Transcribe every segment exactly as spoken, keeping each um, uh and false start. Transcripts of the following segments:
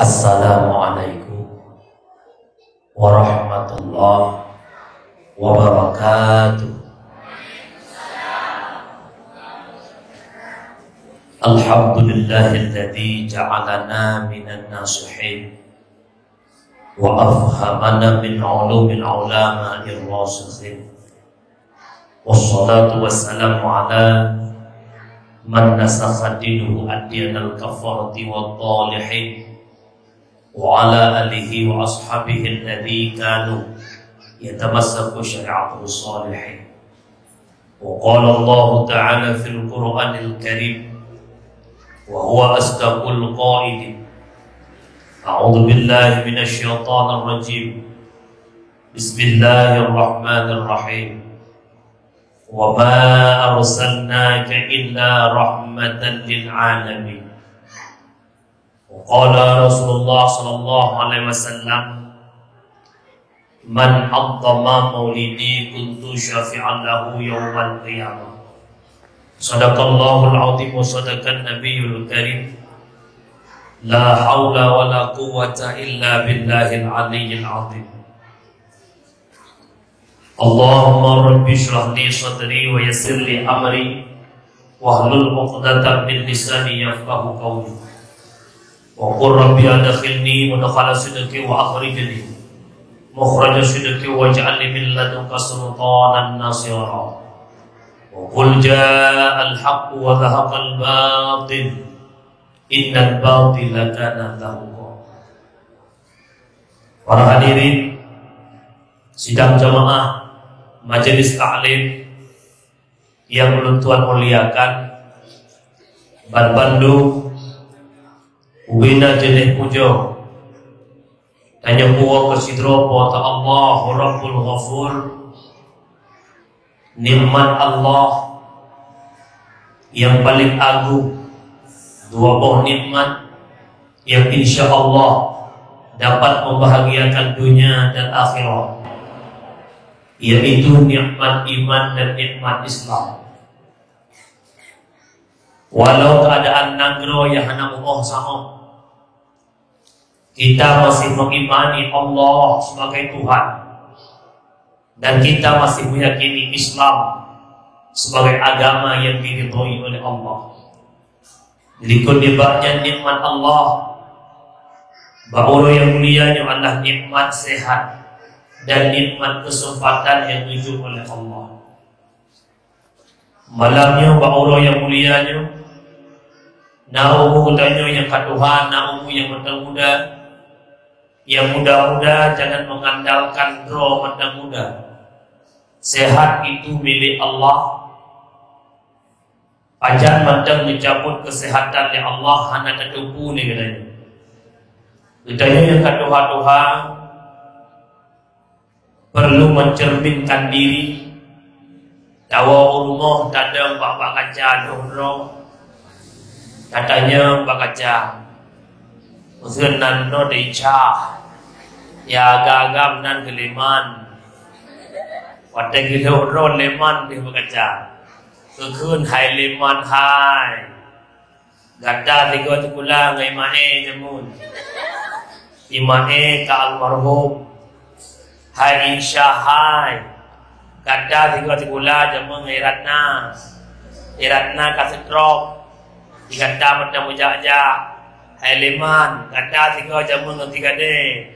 Assalamualaikum warahmatullahi wabarakatuh. Alhamdulillahilladzi ja'alana minan nasihin wa afhamana min ulumil ulama'ir rasikhin. Wassalatu wassalamu ala man nasakha dinahu adyanal kafarati wat talihin, wa ala alihi wa ashabihi alladzi kanu yatamassaku syari'atahu salihin. Wa qala Allahu ta'ala fil Qur'anil Karim, wa huwa asdaqul qailin. A'udzu billahi minasy syaithanir rajim. Bismillahirrahmanirrahim. Wa ma arsalnaka illa rahmatan lil alamin. Wa qala Rasulullah sallallahu alaihi wasallam, "Man 'azzama maulidi kuntu syafi'an lahu yaumal qiyamah." Sadaqallahul azim wa sadaqan nabiyul karim. La haula wa la quwwata illa billahil aliyyil azim. Allahumma rabbi shrah li sadri wa yassir li amri wahlul 'uqdatam min lisani yafqahu qawli. Wa qul rabbi adkhilni mudkhala sidqin wa akhrijni mukhraja sidqin waj'al li min ladunka sultanan nasira. Wa qul ja'al haqqu wa zahaqal batil innal batila kana zahuqa. Para hadirin sidang jamaah majelis taklim yang ulôn tuan muliakan, ban bandum ubena jeuneh pujoe tanyoe puwoe keu sidroe Po teu Allah Rabbul Ghafur. Nikmat Allah yang paling agung, dua boh nikmat yang insya Allah dapat membahagiakan dunia dan akhirat, yaitu nikmat iman dan nikmat Islam. Walau keadaan nanggroe nyang hana muoh sahoe, kita masih mengimani Allah sebagai Tuhan dan kita masih meyakini Islam sebagai agama yang diridhoi oleh Allah. Likot nibak nyan nikmat Allah bak uroe nyang mulia nyoe adalah nikmat sehat dan nikmat kesempatan yang geujok oleh Allah. Malam nyoe bak uroe nyang mulia nyoe, na umu geutanyoe nyang ka tuha, na umu nyang mantong muda. Nyang muda-muda jangan mengandalkan droe mantong muda. Sehat itu milik Allah. Pajan mantong neucabut kesehatan lé Allah hana tateupeue lé geutanyoe. Geutanyoe nyang ka tuha-tuha, perlu mencerminkan diri. Tawoe u rumoh tadong bak-bak kaca dong droe, tatanyong bak kaca, "Useuen nan droe deuh Ica, ya agam-agam nan keu Leman." Watée geulhok droe Leman deuh bak kaca, geukheun, "Hai Leman hai, gata sigoe sikula ngon Imae jameun. Imae ka almarhum. Hai Ica hai, gata sigoe sikula jameun ngon Iratna. Iratna ka stroke, di gata mantong meujak-jak. Hai Leman, gata sigoe jameun ngon Tigade.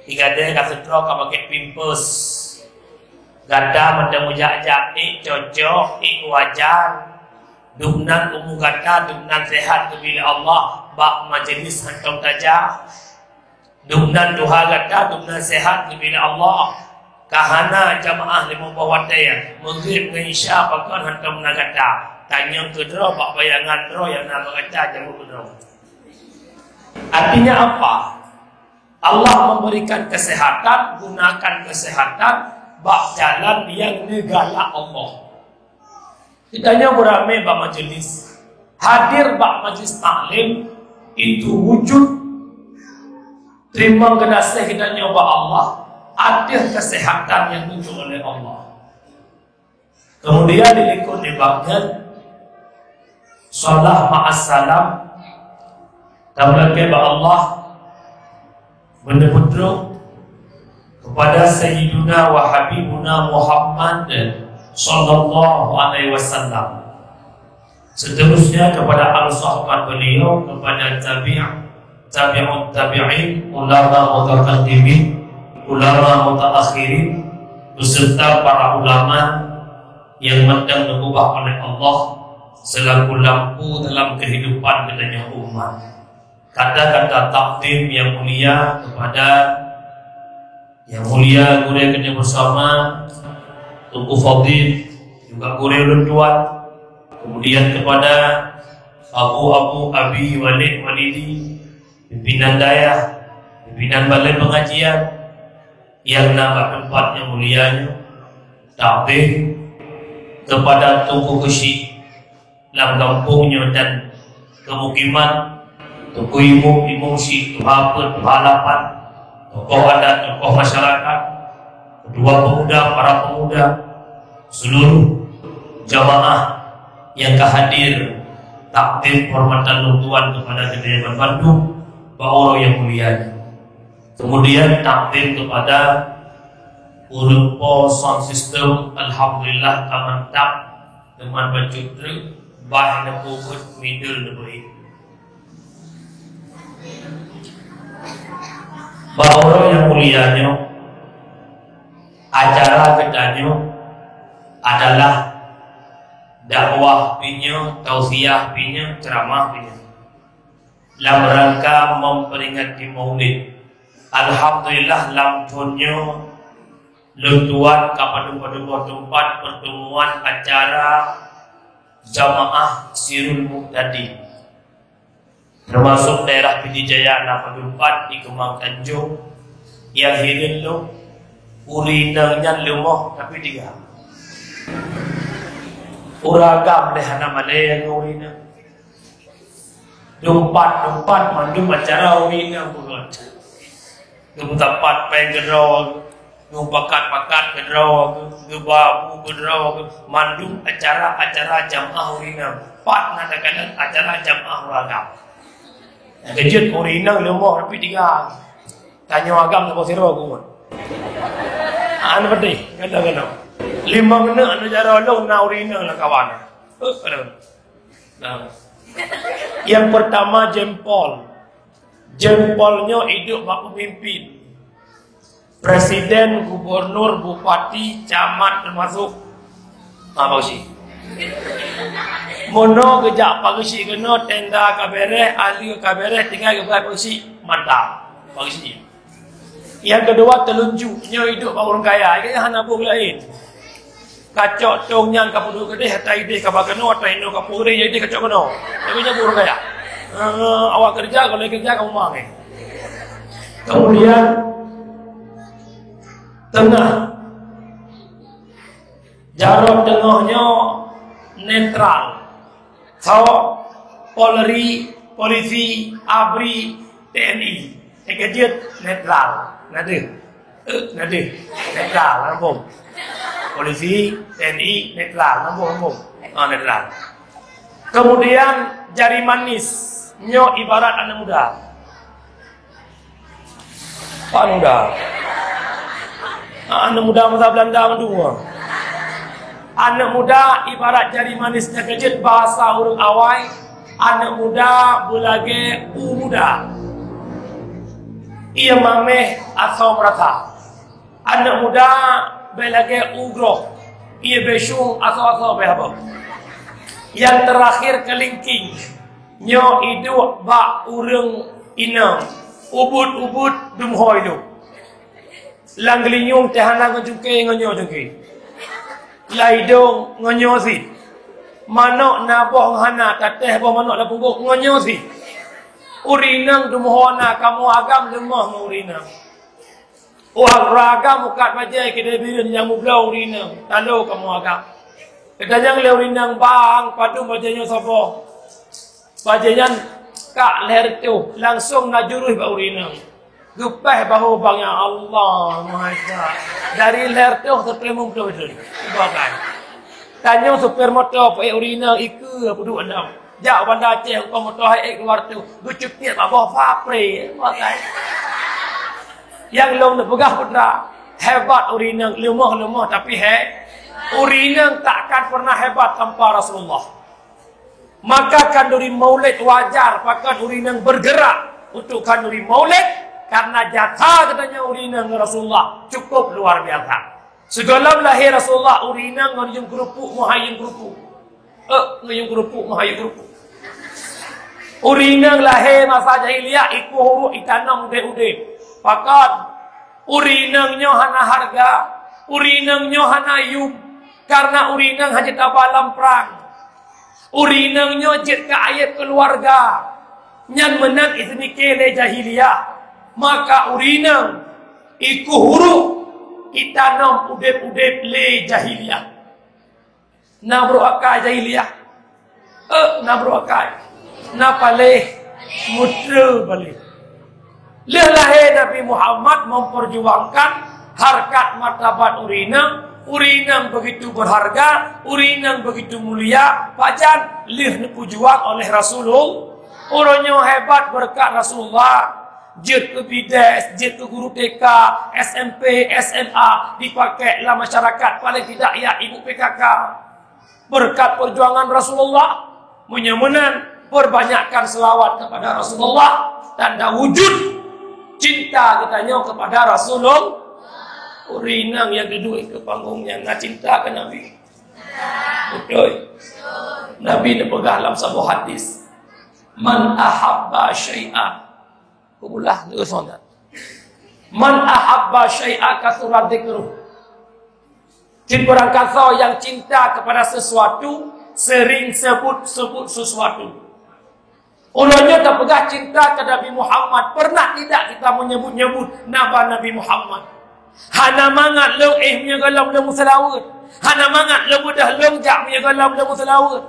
Tigade ka stroke ka pakai pampers. Gata mantong meujak-jak, ék cocok, ék wajar." Dumnan umu gata, dumnan sehat geubri lé Allah, bak majelis hantom tajak. Dumnan tuha gata, dumnan sehat geubri lé Allah. Ka hana jamaah limong boh watée, Maghrib ngon Isya pakon hantom na gata. Tanyong keu droe bak bayangan droe nyang na bak gata, jaweueb keu droe. Artinya apa? Allah memberikan kesehatan, gunakan kesehatan bak jalan nyang neugalak Allah. Geutanyoe beuramé bak majelis, hadir bak majelis taklim, itu wujud teurimong geunaséh geutanyoe bak Allah ateueh kesehatan nyang geujok lé Allah. Kemudian dilikot nibak nyan, shalah ma'as salam, tameulakée bak Allah, Beuneuputrok kepada Sayyiduna wa Habibuna Muhammad sallallahu alaihi wasallam. Seterusnya kepada al sahabat beliau, kepada tabi', tabi'ut tabi'in, ulama mutaqaddimin, ulama mutaakhirin, beserta para ulama yang mantong neugubah oleh Allah selaku lampu dalam kehidupan geutanyoe umat. Kata-kata takdim yang mulia kepada yang mulia gurée kita bersama, Teungku Fadil, juga gurée ulôn tuan, kemudian kepada abu-abu, abi, walid, walidi, pimpinan dayah, pimpinan balai pengajian, yang na bak tempat yang mulia nyoe, takdim kepada Teungku Keuchik lam gampông nyoe dan kemukiman, Teungku Imum, Imum Syik, Tuha Peuet, Tuha Lapan, tokoh adat, tokoh masyarakat, ketua pemuda, para pemuda, seluruh jamaah yang ka hadir, takdim hormatan lôn tuan kepada geutanyoe bandum bak uroe yang mulia nyoe. Kemudian takdim kepada ureuëng po sound system, alhamdulillah ka mantap, teuma bacut treuk, bah neupeubuet, middle neupeuék. Bak uroe nyang mulia nyoe, acara geutanyoe adalah dakwah pih nyoe, tausiah pih nyoe, ceramah pih nyoe. Lam rangka memperingati Maulid. Alhamdulillah, lam thon nyoe lôn tuan ka padum-padum boh teumpat pertemuan acara jamaah Sirul Muhtadin. Termasuk daerah Pidie Jaya na padum pat di Kemang Tanjong, nyang hireuen lom, ureuëng inong nyan leumoh tapi tiga. Ureuëng agam lé hana malée ngon ureuëng inong. Dumpat-dumpat mandum acara ureuëng inong beugöt. Geumeusapat péng keudroe, geupakat-pakat keudroe, geuba bu keudroe, mandum acara-acara jamaah ureuëng inong. Pat na takalon acara jamaah ureuëng agam. Nyang keujeuet ureuëng inong leumoh tapi tiga. Tanyoe agam saboh sidroe keuh. Hana peudeh, kadang-kadang. Limong aneuk, aneuk jaroe lôn na ureuëng inong lam kawan. Eh, kadang. Nah. Yang pertama jempol. Jempol nyoe iduek bak pemimpin. Presiden, gubernur, bupati, camat termasuk. Ha, Pak Geuchik. Meunoe geujak Pak Geuchik keunoe, tenda ka beres, ahli ka beres, tinggai geupeugah Pak Geuchik. Mantap. Pak Geuchik. Nyang keudua teulunjuk, nyoe iduek bak ureuëng kaya, ikeu hana boh laén. Kacok tong nyan ka peuduek keudeh, ata ideh ka ba keunoe, ata inoe ka peureuleh, jadi kacok keunoe. Tapi nyan ureuëng kaya. Eh, awak kerja, kalau kerja kamu mang eh. Kemudian tengah. Jaroe teungoh nyoe netral. Soe, Polri, polisi, abri, T N I. Nyang keujeuet netral. Na deuh. Eh, na deuh. Netral, lam phon. Polisi, T N I, netral, lam phon, lam phon. Ah, netral. Kemudian jari manis. Nyoe ibarat aneuk muda. Aneuk muda. Aneuk muda masa Belanda mandum. Aneuk muda ibarat jari manis nyang keujeuet, bahasa ureuëng awai, aneuk muda beulagée u muda. Ie mameh asoe meurata. Aneuk muda beulagée u groh. Ie beusyueng asoe-asoe beuhabéh. Nyang teurakhir keulingking. Nyoe iduek bak ureuëng inong, ubit-ubit dum ho iduek. Lam geulinyueng teuh hana ngon cungke, ngon nyoe cungke. Lam idong ngon nyoe sit. Manok na boh ngon hana, tatéh boh manok lam punggong ngon nyoe sit. Ureuëng inong dum ho na, kamoe agam leumoh ngon ureuëng inong. Ureuëng agam mukat bajée keudeh bireuen nyang meubloe ureuëng inong, talo kamoe agam. Geutanyong lé ureuëng inong, "Bang, padum bajée nyoe saboh?" Bajée nyan ka lhèe reutôh, langsong na jurôh bak ureuëng inong. Geupéh bahô bang nyan, Allah Maha Esa. Dari lhèe reutôh sampoe limong ploh reutôh. Cuba kan. Tanyong supir moto, peuék ureuëng inong, ikeue peuduek lom. Jak u Banda Aceh, umpang moto hai ék dua reutôh, geucutiek bak boh papré. Makai. Nyang lôn neupeugah putra, hebat ureueng inong, leumoh-leumoh tapi he, ureueng inong tak akan pernah hebat tanpa Rasulullah. Maka khanduri maulid wajar pakon ureueng inong bergerak untuk khanduri maulid, karena jasa geutanyoe ureueng inong ngon Rasulullah cukup luar biasa. Sigohlom lahé Rasulullah, ureueng inong ngon yuem keurupuk, meuhai yuem keurupuk. Eh, ngon yuem keurupuk, meuhai yuem keurupuk. Ureueng inong lahé masa jahiliyah, ikueh uruek, itanom udeb-udeb. Pakon? Ureueng inong nyoe hana hareuga, ureueng inong nyoe hana yuem, karena ureueng inong hana taba lam prang. Ureueng inong nyoe jeuet keu aéb keuluwarga. Nyan meunan iseumiké lé jahiliyah. Maka ureueng inong ikueh uruek, itanom udeb-udeb lé jahiliyah. Na brok akai jahiliyah? Eh, na brok akai. Na paléh, mutre paléh. Lheueh lahé Nabi Muhammad memperjuangkan harkat martabat ureueng inong, ureueng inong begitu berharga, ureueng inong begitu mulia, pajan lheueh neupejuang oleh Rasulullah. Uroe nyoe hebat beureukat Rasulullah. Jeuet keu bides, jeuet keu guru T K, S M P, S M A, dipakai lam masyarakat, paling tidak ya ibu P K K. Berkat perjuangan Rasulullah, meunyoe meunan, perbanyakkan selawat kepada Rasulullah, tanda wujud cinta geutanyoe kepada Rasulullah. Ureueng inong nyang duduek keu panggong nyan na cinta keu Nabi. Beutôi. Nabi neupeugah lam saboh hadis, "Man ahabba syai'a." Kuulah leusoe nyan. "Man ahabba syai'a katsura dzikruh." Cit barang kasoe nyang cinta kepada sesuatu, sering sebut-sebut sesuatu. Uroe nyoe tapeugah cinta keu Nabi Muhammad, pernah tidak kita menyebut-nyebut nama Nabi Muhammad? Hana mangat lôn éh meunyoe gohlom lôn meuseulaweuet. Hana mangat lôn beudôh lôn jak meunyoe gohlom lôn meuseulaweuet.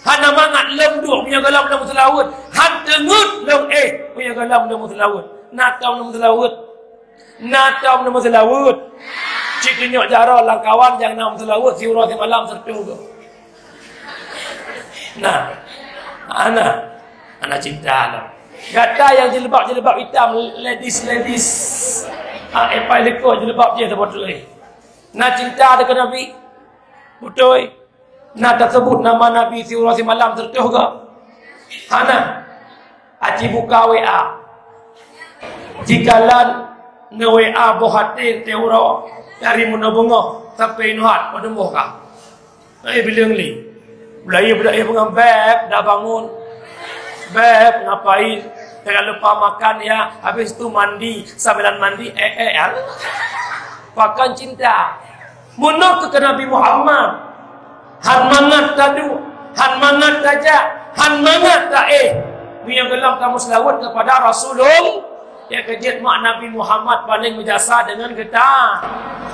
Hana mangat lôn duek meunyoe gohlom lôn meuseulaweuet. Han teungeut lôn éh meunyoe gohlom lôn meuseulaweuet. Na tom lôn meuseulaweuet? Na tom lôn meuseulaweuet? Cit tunyok jaroe lam kawan nyang na meuseulaweuet siuroe simalam sireutoh goe. Nah, ana, ana cinta lom. Gata nyang jilbab-jilbab itam, ladies, ladies. Ah, epai likot jilbab jih saboh treuk. Na cinta deungon Nabi? Beutôi. Na tasebut nama Nabi siuroe simalam sireutoh goe? Hana. Aci buka W A. Jikalon neu-W A boh até teuh uroe dari meunoe beungoh sampai inoe hat padum boh ka. Eh, bileueng lé. Beulahé budak eh peugah, "Beb, dah bangun. Beb, ngapain? Jangan lupa makan ya. Habis itu mandi. Sambilan mandi, eh, eh, ya." Pakon cinta. Meunoe keu Nabi Muhammad. Han mangat taduek, han mangat tajak, han mangat taéh. Meunyoe gohlom kamoe seulaweuet kepada Rasulullah, ya keujeuet mak Nabi Muhammad paling meujasa deungon geutanyoe.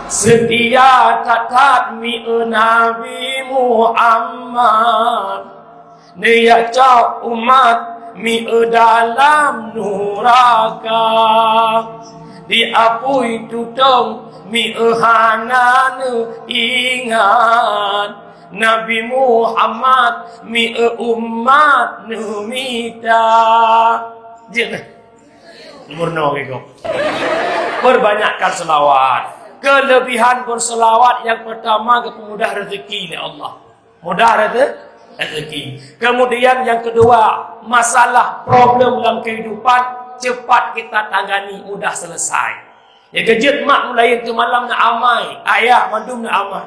Seutia that-that mieu Nabi Muhammad. Neujak cok umat mieu dalam nuraka, di apui tutong mieu hana neuingat, Nabi Muhammad mieu umat neumita. Jeuet. Meurunoe geuh. Perbanyakkan selawat. Kelebihan berselawat yang pertama, geupeumudah rezeki lé Allah. Mudah reze-, rezeki. Kemudian yang kedua, masalah problem dalam kehidupan cepat kita tangani, mudah selesai. Ya keujeuet mak mulai tu malam na amai, ayah mandum na amai.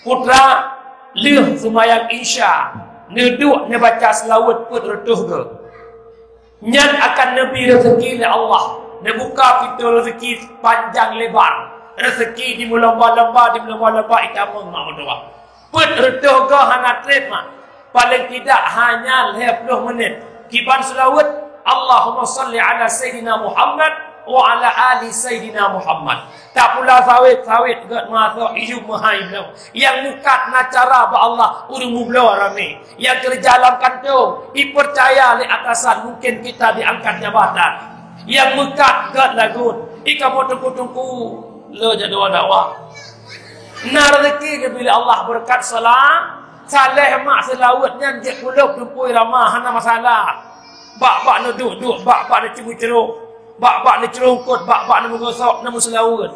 Putra lheueh seumayang Isya, neuduek neubaca seulaweuet peuet reutôh goe. Nyan akan neubri rezeki lé Allah, neubuka pintoe rezeki panjang lebar. Rezeki di meulomba-lomba, di meulomba-lomba itamong mak meudoa. Peuet reutôh goe hana treb mak. Paling tidak hanya lhèe ploh menit. Kiban seulaweuet, Allahumma salli ala Sayyidina Muhammad wa ala ali Sayyidina Muhammad. Tak pula sawét-sawét gèt meuasoe iyup meuhai bloe. Nyang meukat na cara bak Allah ureueng mubloe ramé. Nyang keureuja lam kantô, ipeucaya lé atasan mungken kita diangkat jabatan. Nyang meukat gèt lagot, ikamoe teungku-teungku le jadwal dakwah. Na rezeki geubri lé Allah beureukat sala-, saleh mak seulaweuet nyan jeuet kulôb tumpôi rama hana masalah. Bak-bak neuduek-duek, bak-bak neuceumu-ceurok. Bak-bak neucurungkot, bak-bak neumeugosok, neumeuseulaweuet.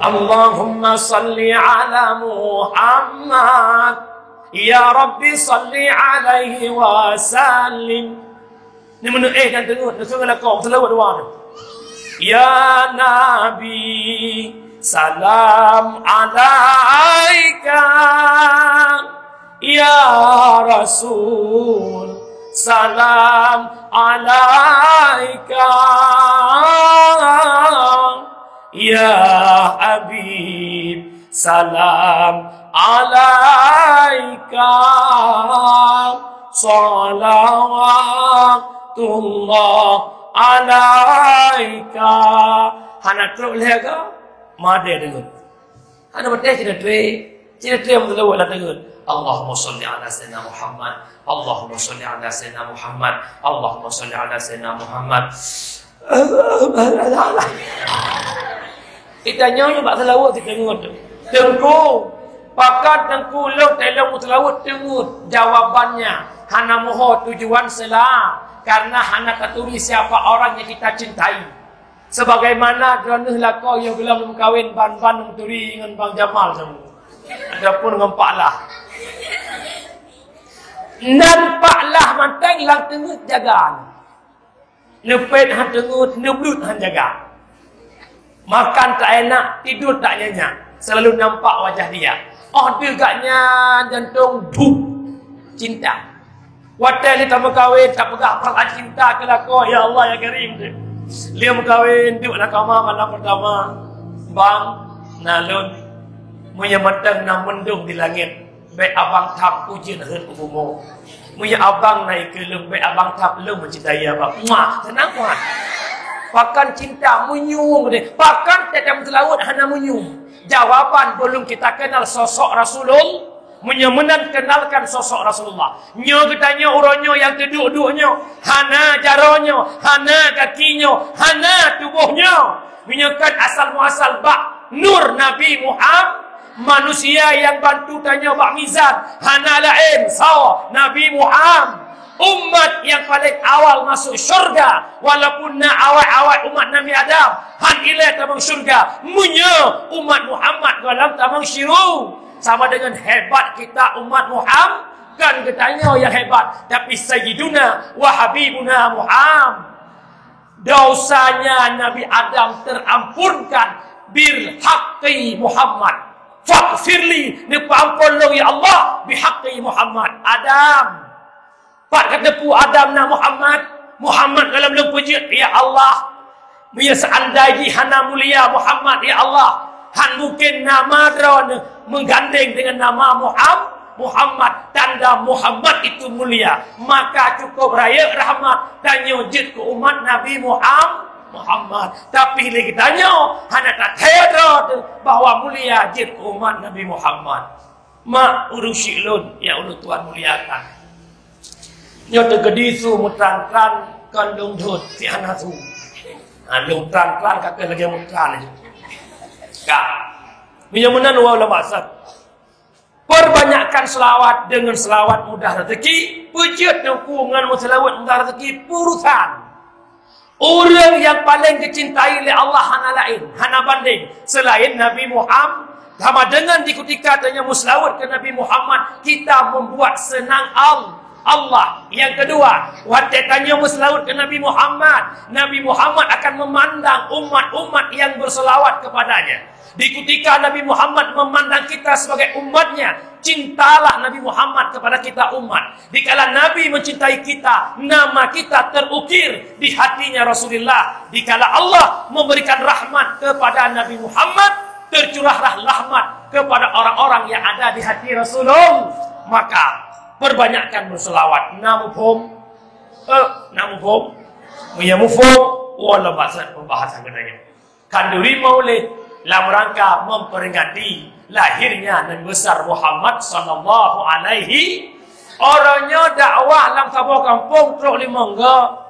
Allahumma salli ala Muhammad. Ya Rabbi salli alaihi wa sallim. Ni meuneu eh dan teungeut, neuseulaweuet dua tu. Ya Nabi, salam alaika. Ya Rasul, salam alaika. Ya Habib, salam alaika. Salawatullah alaika. Hana trok lé ga? Madé deungon. Hana beutôi cina tui. Cina tui meuseulaweuet lam teungeut. Allahumma shalli ala sayyidina Muhammad. Allahumma shalli ala sayyidina Muhammad. Allahumma shalli ala sayyidina Muhammad. Kita nyoe bak seulaweuet di teungeut. Teungku, pakon Teungku lôn talôn meuseulaweuet teungeut? Jawabannya, hana muho tujuan sela, karena hana taturi siapa orang yang kita cintai. Sebagaimana droeneuh lakoe yoh gohlom lôn meukawen ban-ban lôn turi ngon Bang Jamal saboh. Ataupun ngon Pak Lah. Nan Pak Lah mantong lam teungeut jaga. Neupet han teungeut, neublut han jaga. Makan tak enak, tidur tak nyenyak. Selalu nampak wajah dia. Oh, deuh gak nyan jantong dup. Cinta. Watèe lé tameukawen, tapeugah peurasaan cinta keu lakoe, "Ya Allah, ya Karim." Lé meukawen, duek lam kama malam pertama. "Bang, na lôn, meunyoe mantong na meundong di langét, bèk abang thap ujeuen rhot u bumoe. Meunyoe abang na ikeue lôn, bèk abang thap lôn meucintai abang." Muah, seunang muah. Pakon cinta meunyoe deh. Pakon teutab meuseulaweuet hana meunyoe. Jawaban, belum kita kenal sosok Rasulullah. Meunyoe meunan, kenalkan sosok Rasulullah. Nyoe geutanyoe uroe nyoe nyang teuduek-duek nyoe, hana jaroe nyoe, hana gaki nyoe, hana tuboh nyoe. Meunyoe kon asal muasal bak nur Nabi Muhammad, manusia nyang bantu tanyoe bak mizan, hana laén, soe? Nabi Muhammad. Umat nyang paleng awal masuk syurga, walaupun na awai-awai umat Nabi Adam, han ilèe tamong syurga. Meunyoe umat Muhammad gohlom tamong syuru. Sama dengan hebat kita umat Muhammad, kan geutanyoe nyang hebat, tapi Sayyiduna wa Habibuna Muhammad. Dosanya Nabi Adam terampunkan bihaqqi Muhammad. Faghfirli, neupeuampôn lôn ya Allah, bihaqqi Muhammad. Adam. Pat ka teupeu Adam na Muhammad, Muhammad gohlom lôn peujeuet, ya Allah. Meunyoe seandai jih hana mulia Muhammad, ya Allah, han mungken nama droeneuh meugandeng dengan nama Muham-, Muhammad, tanda Muhammad itu mulia. Maka cukup rayeuk rahmat tanyoe jeuet keu umat Nabi Muham-, Muhammad. Tapi lé geutanyoe hana tathèe droe teuh bahwa mulia jeuet keu umat Nabi Muhammad. Mak ureueng syik lôn nyang ulôn tuan muliakan. Nyoe teukeudi su meutran-tran kon dong dot si hana su. Ha, lôn tran-tran ka keuh lagèe meutran. Ka. Meunyoe meunan, wa ulama sat. Perbanyakkan selawat, dengan selawat mudah rezeki. Peujeuet teungku ngon meuseulaweuet mudah rezeki, peurusan. Ureueng nyang paleng geucintai lé Allah hana laén, hana bandeng selain Nabi Muhammad. Sama dengan di kutika tanyoe meuseulaweuet keu Nabi Muhammad, kita membuat senang Al-, Allah. Nyang keudua, watèe tanyoe meuseulaweuet keu Nabi Muhammad, Nabi Muhammad akan memandang umat-umat yang berselawat kepadanya. Di kutika Nabi Muhammad memandang kita sebagai umatnya, cintalah Nabi Muhammad kepada kita umat. Dikala Nabi mencintai kita, nama kita terukir di hatinya Rasulullah. Dikala Allah memberikan rahmat kepada Nabi Muhammad, tercurahlah rahmat kepada orang-orang yang ada di hati Rasulullah. Maka, perbanyakkan berselawat. Na muphom? Eh, na muphom? Meunyo muphom, wallah bahasa pembahasan katanya. Khanduri Maulid lam rangka memperingati lahirnya Nabi besar Muhammad sallallahu alaihi. Uroe nyoe dakwah lam saboh gampông trok limong go.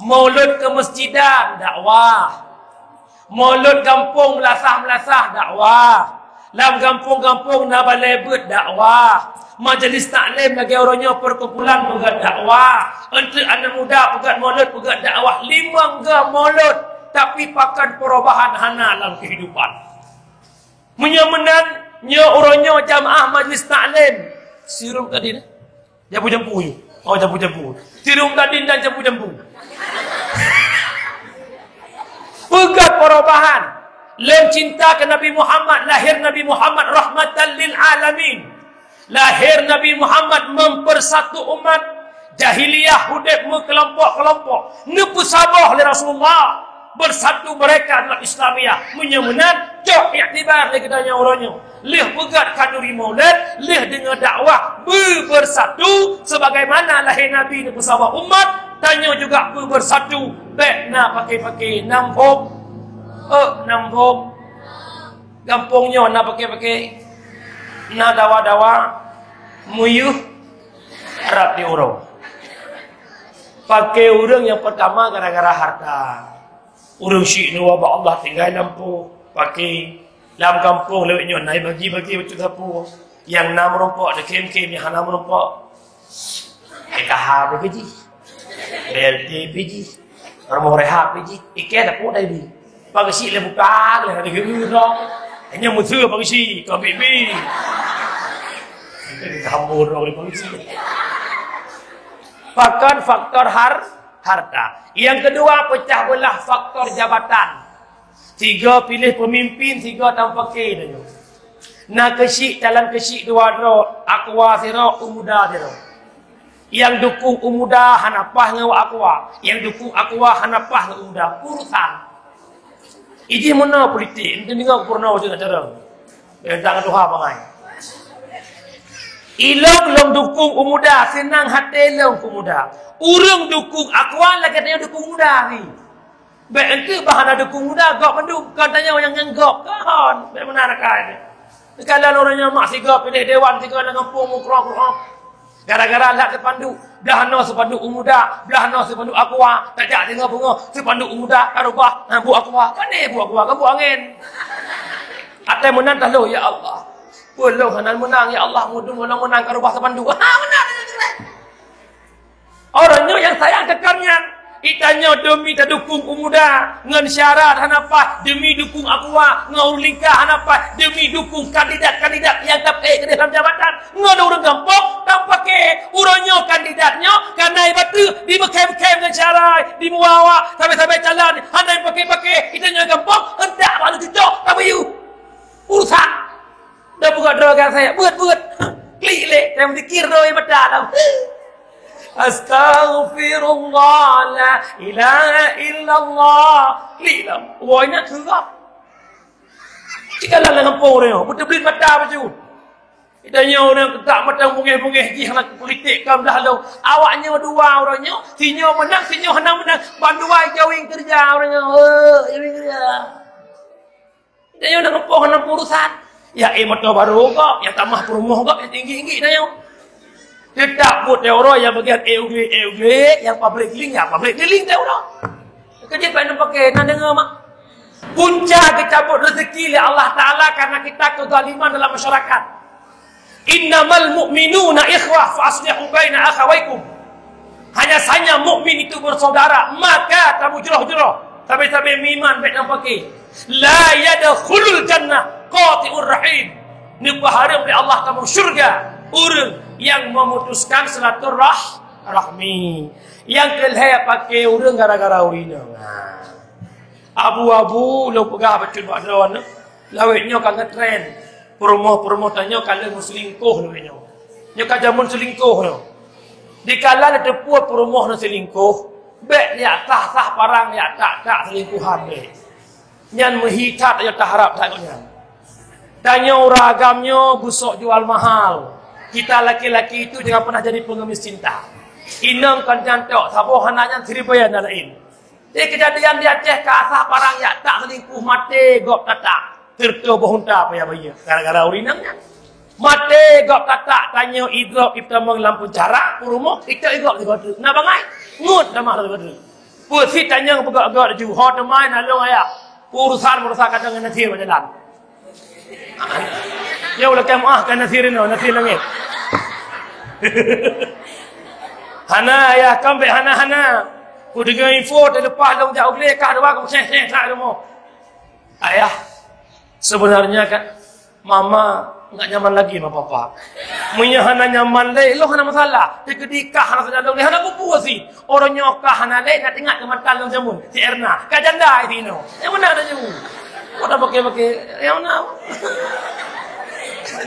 Maulud keumeusejidan, dakwah. Maulud gampông meulasah-meulasah, dakwah. Lam gampông-gampông na balèe beuet, dakwah. Majlis taklim lagèe uroe nyoe, perkumpulan, peugöt dakwah. Eunteuk aneuk muda peugöt maulud, peugöt dakwah. Limong go maulud. tapi pakon perubahan hana lam kehidupan. Meunyoe meunan, nyoe uroe nyoe jamaah majlis taklim. Sirup tadi ni. Jampu-jampu je. Oh, jampu-jampu. Sirup tadi dan jampu-jampu. Peugah perubahan. Lôn cinta ke Nabi Muhammad, lahir Nabi Muhammad rahmatan lil alamin. Lahir Nabi Muhammad mempersatu umat. Jahiliyah udeb meukelompok-kelompok. Neupeusaboh lé Rasulullah. Bersatu mereka dalam Islamiyah. Meunyoe meunan, cok iktibar lé geutanyoe uroe nyoe. Lheueh peugah khanduri maulid, lheueh deungoe dakwah, beubersatu sebagaimana lahé Nabi neupeusaboh umat, tanyoe juga beubersatu, bék na paké-paké, nam phom. Eh, nam phom. Gampông nyoe na paké-paké, na dawa-dawa, muyueh, rab di uroe. Paké ureuëng nyang peurtama gara-gara hareuta. Ureuëng syiek neuwoe bak Allah tinggai lam po, paké. Lam gampông lawét nyoe na bagi-bagi bacut sapeue. Nyang na meurumpok, deukem-kem, nyang hana meurumpok. P K H bagi jih. B L T bagi jih. Rumoh rehab bagi jih. Ikei dah pun dah ibi. Bagi syiek lé buka, lé ada geu dong. Hanya musuh bagi syiek, kau bibi. Kita ditambur dong lé bagi syiek. Pakon faktor har-, harta. Yang kedua, pecah belah faktor jabatan. Tiga pilih pemimpin, tiga tampake tanyoe. Na keusyik, calon keusyik dua droe, Aqua sidroe, Umuda sidroe. Nyang dukung Umuda hana paih ngon Aqua, nyang dukung Aqua hana paih ngon Umuda. Urusan. Ijih meunoe politik, ente deungoe peurunoe macam acara. Bentang tuha bangai. Ilong lôn dukung Umuda, seunang até lôn keu Umuda. Ureuëng dukung Aqua lagée tanyoe dukung Umuda ni. Bék enteuk bah hana dukung Umuda, gob bandum, kon tanyoe nyang ngon gob. Kon, bék meunan akai. Kalau ureuëng nyoe mak sigoe piléh dewan sigoe lam gampông mukroh-mukroh. Gara-gara lat seupanduk, blah noe seupanduk Umuda, blah noe seupanduk Aqua, tajak singoh beungoh seupanduk Umuda, tarubah, ha, bu Aqua. Pane bu Aqua, kan bu angén. Até meunan taloh, ya Allah. Peulong hana meunang, ya Allah, mudum ulôn meunang karubah seupanduk. Ha, meunan. Orang nyoe nyang sayang keu kamian. Itanyoe demi tadukung Umuda ngon syarat hana paih, demi dukung Aqua ngon ureuëng lingka hana paih, demi dukung kandidat-kandidat nyang tapéh keudeh lam jabatan ngon ureuëng gampông tampake. Uroe nyoe kandidat nyoe kanai bateue dibeukhém-khém ngon syarat, dimuwa-wa, sabe-sabe calon hana paké-paké. Itanyoe gampông hendak balu cucok tabayu urusan. Dah buka droe kat saya, buet-buet. Klik lé, saya berzikir droe mata dah. Astaghfirullah, la ilaha illallah. Klik dah. Wah, ini curah. Jika dalam kampung dia, beuteublin mata baju. Kita nyoe orang ketak mata bungeh-bungeh jih anak politik kam dah lo. Awak nyoe dua orang nyoe, si nyoe menang, si nyoe hana menang. Bandua jawing kerja orang nyoe. Oh, jawing kerja. Tanyoe na gampông hana urusan. Ya, eh, moto barô gob, ya tamah peurumoh gob, ya tinggi-tinggi tanyoe. Teutap buet teuh uroe nyang bagian eh uglek, eh uglek, nyang pabrik keliling, ya pabrik keliling teuh uroe. Keujeuet paih paké, na deungoe mak. Punca geucabut rezeki lé Allah Taala karena kita kezaliman dalam masyarakat. Innamal mu'minuna ikhwah fa aslihu baina akhawaikum. Hanya saja mukmin itu bersaudara, maka tamujroh-jroh. Sabe-sabe meuiman bék tampake. La yadkhulul jannah qati'ur rahim. Neupeuhareuem lé Allah tamong syurga ureuëng nyang memutuskan silaturah-, rahmi. Nyang keu lhée paké ureuëng gara-gara ureuëng inong. Abu-abu lôn peugah bacut bak droeneuh, lawét nyoe ka ngetren. Peurumoh-peurumoh tanyoe ka lheueh meuselingkoh lawét nyoe. Nyoe ka jameun selingkoh nyoe. Dikala neuteupeue peurumoh nyoe selingkoh, bék jak sah-sah parang, jak tak-tak selingkuhan bék. Nyan meuhi that, ayo taharab that ngon nyan. Tanyoe ureuëng agam nyoe beusok jual mahal. Kita laki-laki itu jangan pernah jadi pengemis cinta. Inong kon nyan tok, saboh hana nyan siribée na laén. Di keujadian di Aceh, ka asah parang jak tak selingkuh, maté gob tatak. Teureutoh boh unta payah bayeue gara-gara ureuëng inong nyan. Maté gob tatak, tanyoe idrop ipeutamong lam peucara, peurumoh, icok igob sigoe teuk. Na bangai, ngut tamah sigoe teuk. Peusit tanyoe peugok-gok laju, ho teuma na lôn ayah. Urusan-urusan kadang ngon Nasir bak jalan. Nyoe ulôn keu meuah keu Nasir inoe, Nasir Langét. Hana, yah, kambek hana-hana. Kudeungoe info teuleupah lôn jak u glé kah dua, kuséh-séh that rumoh. Ayah, sebenarnya kan, Mama nggak nyaman lagi sama Papa. Meunyoe hana nyaman lé, lôn hana masalah. Teukeudi kah hana sajan lôn lé, hana kubu si. Uroe nyoe kah hana lé, na teuingat keu mantan lôn jameun, si Erna. Ka janda i sinoe. Nyang mana ada nyoe? Kok dah pakai-pakai? Nyang mana?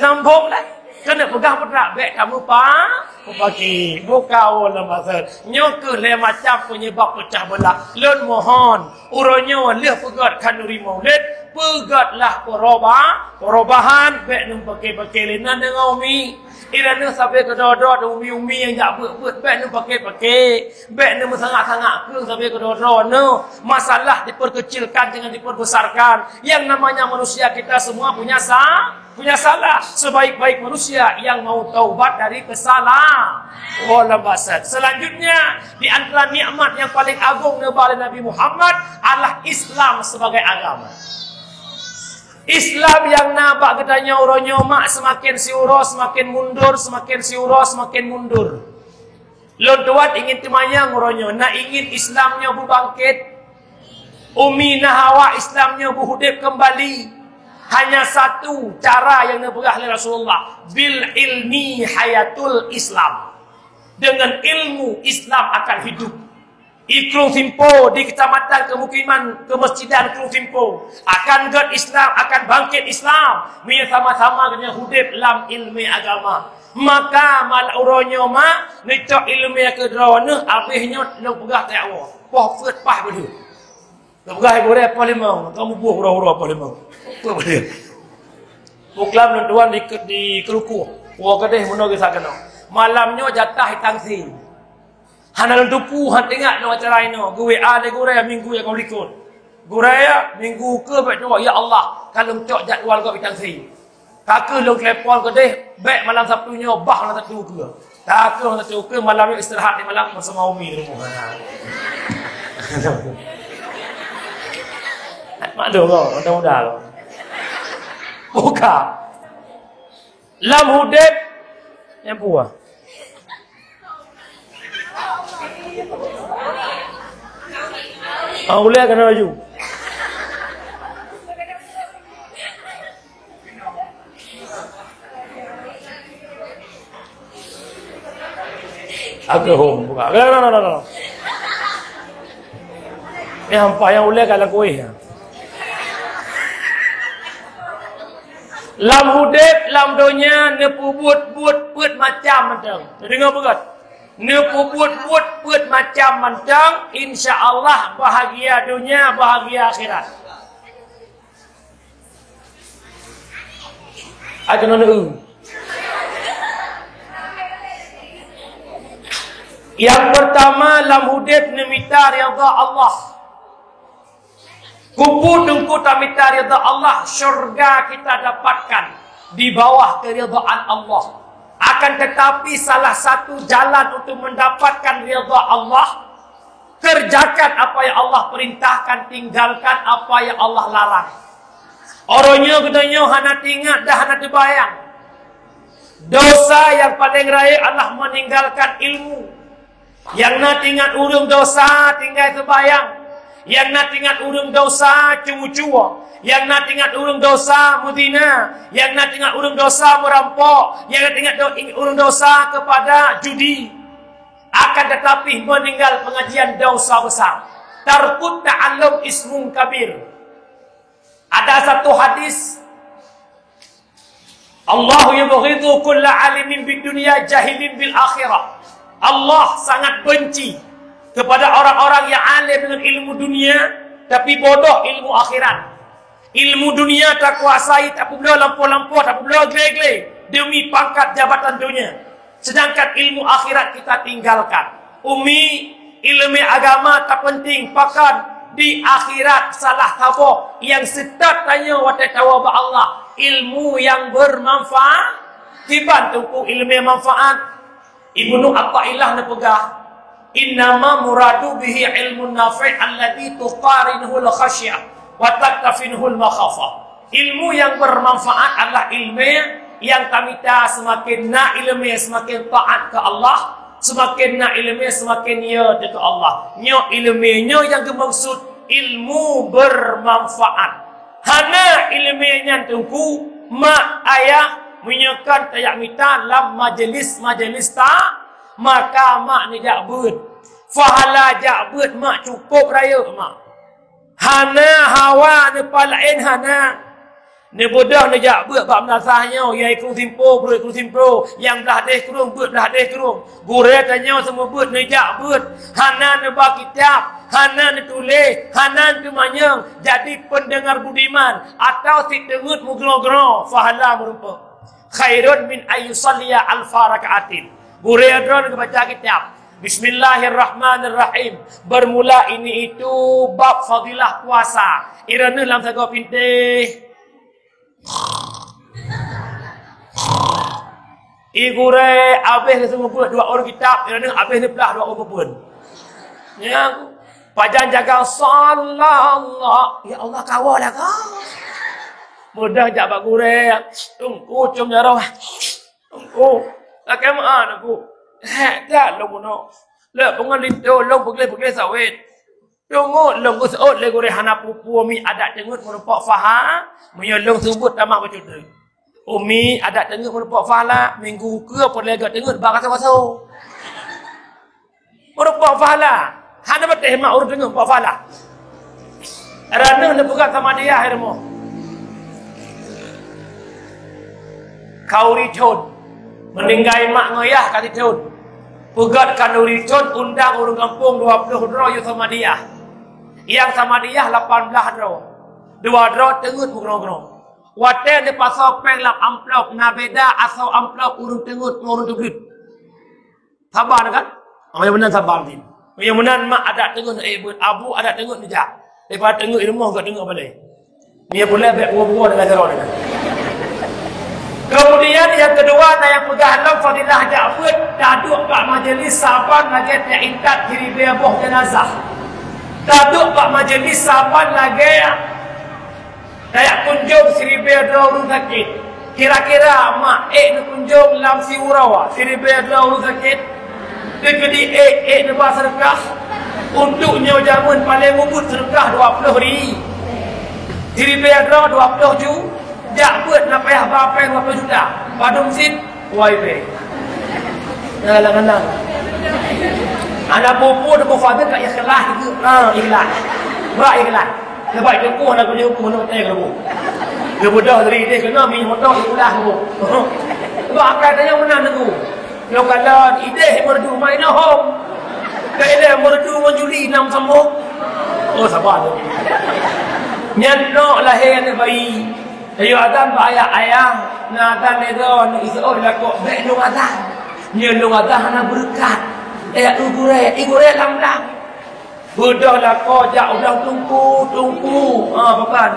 Sambung lah. Keuneuk peugah peutrak, bék tameupa-, mupaki. Buka woe lam maksud. Nyoe keuh lhée macam penyebab pecah belah. Lôn mohon, uroe nyoe lheueh peugét khanuri maulid, peugétlah peroba-, perubahan, bék neupaki-paki lé nan deungon umi. Inan sabe keudroe-droe umi-umi nyang jak beuet-beuet, bék neupaki-paki. Bék neumeusangat-sangat keu sabe keudroe-droe neuh. Masalah diperkecilkan, jangan diperbesarkan. Yang namanya manusia, kita semua punya sa-, punya salah. Sebaik-baik manusia yang mau taubat dari kesalahan. Wallahu a'lam. Selanjutnya, di antara nikmat yang paling agung neuba lé Nabi Muhammad adalah Islam sebagai agama. Islam nyang na bak geutanyoe uroe nyoe mak semakin siuroe, semakin mundur, semakin siuroe, semakin mundur. Lôn tuan ingin teumanyong uroe nyoe, na ingin Islam nyoe beubangkit? Umi na hawa Islam nyoe beuhudép keumbali? Hanya satu cara nyang neupeugah lé Rasulullah, "Bil ilmi hayatul Islam." Dengan ilmu, Islam akan hidup. Di Krueng Simpo, di kecamatan kemukiman kemasjidan Krueng Simpo, akan gét Islam, akan bangkit Islam. Meunyoe sama-sama geutanyoe hudép lam ileumèe agama. Maka malam uroe nyoe mak, neucok ileumèe keudroe neuh, abéh nyoe lôn peugah tajak woe. Poh peuet pah beudeuh. Lôn peugah ibu raya poh limong, ka muboh uroe-uroe poh limong. Peuet beudeuh. Buklam lôn tuan di, di Keulukuh. Woe keudeh meunoe geusa keunoe. Malam nyoe jatah itang sie. Hana lôn tupeue, han teuingat lôn acara inoe. Geu-W A lé gurèe minggu nyang ka likot. Gurèe, minggu keu bèk tuwoe, ya Allah, ka lôn cok jadwal gob itang sie. Ka keuh lôn telepon keudeh, bèk malam Sabtu nyoe, bah malam Sabtu keuh. Ka keuh malam Sabtu keuh, malam nyoe istirahat di malam bersama Umi di rumoh. Maklum kah, muda-muda kah. Buka. Lam udép, nyang puah. Ah, ulèe keunoe laju. Aku hom buka. Keunoe, keunoe, keunoe, keunoe. Nyang paih nyang ulèe ka lam kuéh. Lam udép, lam donya, neupeubuet-buet peuet macam mantong. Neudeungoe beugöt. Neupeubuet-buet peuet macam mantong, insya Allah bahagia donya, bahagia akhirat. Akan neu. Yang pertama, lam udép neumita ridha Allah. Kubu teungku tamita ridha Allah, syurga kita dapatkan di bawah keridhaan Allah. Akan tetapi, salah satu jalan untuk mendapatkan ridha Allah, kerjakan apa yang Allah perintahkan, tinggalkan apa yang Allah larang. Uroe nyoe geutanyoe hana teuingat dan hana teubayang. Dosa yang paling rayeuk adalah meninggalkan ilmu. Nyang na teuingat ureuëng dosa tinggai seubayang. Nyang na teuingat ureuëng dosa ceumeucue. Nyang na teuingat ureuëng dosa meuzina. Nyang na teuingat ureuëng dosa meurampok. Nyang na teuingat do-, ureuëng dosa kepada judi. Akan tetapi, meninggal pengajian dosa besar. Tarkut ta'allum ismun kabir. Ada satu hadis, "Allahu yubghidhu kulla alimin bid dunya jahilin bil akhirah." Allah sangat benci kepada orang-orang yang alim dengan ilmu dunia, tapi bodoh ilmu akhirat. Ilmu dunia takuasai, tapubloe lampôh-lampôh, tapubloe glé-glé demi pangkat jabatan dunia. Sedangkan ilmu akhirat kita tinggalkan. Umi, ileumèe agama tapeunting, pakon di akhirat salah saboh nyang seutôt tanyoe watèe tawoe bak Allah, ilmu nyang bermanfaat. Kiban teungku ileumèe manfaat? Ibnu Athaillah neupeugah, "Innama muradu bihi ilmun nafi' alladzi tuqarinuhul khasyah wa taktafinuhul makhafah." Ilmu yang bermanfaat adalah ilmu yang tamita semakin na ileumèe semakin taat ke Allah, Seumaken na ileumèe, seumaken ya teuka Allah. Nyoe ileumèe nyoe nyang geumaksud ilmu bermanfaat. Hana ileumèe nyan teungku, mak ayah, meunyoe kan tajak mita lam majelis-majelis ta, maka mak neujak beuet. Pahala jak beuet mak cukôp rayeuk mak. Hana hawa neupalaén hana. Neubeudôh neujak beuet bak meunasah nyoe, ya ikru simpo, beuet ikru simpo, nyang blah deh krueng, beuet blah deh krueng. Gurèe tanyoe seumeubeuet neujak beuet, hana neuba kitab, hana neutuléh, hana neuteumanyong, jadi pendengar budiman, atawa si teungeut meugroe-groe, pahala meurumpok. Khairun min ayyusalliya alfa rakaatin. Gurèe droe geubaca kitab. Bismillahirrahmanirrahim. Bermula ini itu bab fadilah puasa. Ireuneuh lam sagoe pintéh. I gurèe abéh geuseumeubeuet dua ureueng kitab, ireuneuh abéh neublah dua ureueng peubuet. Ya, pajan jaga sallallahu, ya Allah, kawoe lah kah. Mudah jak bak gurèe, teungku com jaroe. Teungku, lakèe meu'ah teungku. Hek that lôn bunoe. Lé peungon linto lôn peugleh-peugleh sawét. Teungeut lôn geuseuôt lé gurèe hana peue-peue mi adat teungeut meurumpok paha, meunyoe lôn seumeubeuet tamah bacut deuh. Umi adat teungeut meurumpok pahala, minggu keue peureulèe gèt teungeut bak asoe-asoe. Meurumpok pahala, hana patéh mak ureueng teungeut meurumpok pahala. Raneuh neupeugah sama dia hai rumoh. Khanduri thôn, meuninggai mak ngon yah ka sithôn. Peugèt khanduri thôn undang ureueng gampông dua ploh droe yue sama dia. Nyang sama dia lapan blah droe. Dua droe teungeut meugroe-groe. Watèe neupasoe péng lam amplop na beda asoe amplop ureueng teungeut ngon ureueng teubiet. Saba kan? Meunyoe meunan saba meunan. Meunyoe meunan mak adat teungeut neuék beuet, abu adat teungeut neujak. Daripada teungeut i rumoh gèt teungeut balèe. Meunyoe peureulèe bèk bugoe-bugoe dengan jaroe nyan. Keumudian nyang keudua na nyang peugah lom fadilah jak beuet, taduek bak majelis saban lagèe taintat siribèe boh jeunazah. Taduek bak majelis saban lagèe Tajak kunjông siribèe droe ureueng sakét. Kira-kira mak ék neukunjông lam siuroe siribèe droe ureueng sakét. Teukeudi ék, ék neuba seudeukah. Untuk nyoe jameun paleng ubit seudeukah dua ploh ri. Siribèe droe dua ploh ju. Jak beuet na payah ba péng dua ploh juta. Padum sit. Wai pèng. Nah, kadang-kadang. Aneuk pupu teupeue fadil ka ikhlas juga. Ha, ikhlas. Bak ikhlas. Lepas itu ku aneuk pupu, aneuk teng ku. Dia bedah dari idéh kena minyak motor di ulah ku. Sebab akai tanya meunan ku. Lo kala idéh merdu main hom. Ka idéh merdu ngon juli enam sambung. Oh, sabar tu. Nyan nok lahé aneuk bayi. Ayo azan bak ayah, "Ayah, na azan lé droe, na iseuôt lakoe, bèk lôn azan. Nyoe lôn azan hana beureukat." "Eh, i gurèe, i gurèe lam-lam." Beudôh lakoe jak u blang teungku, "Teungku." "Ha, pakon?"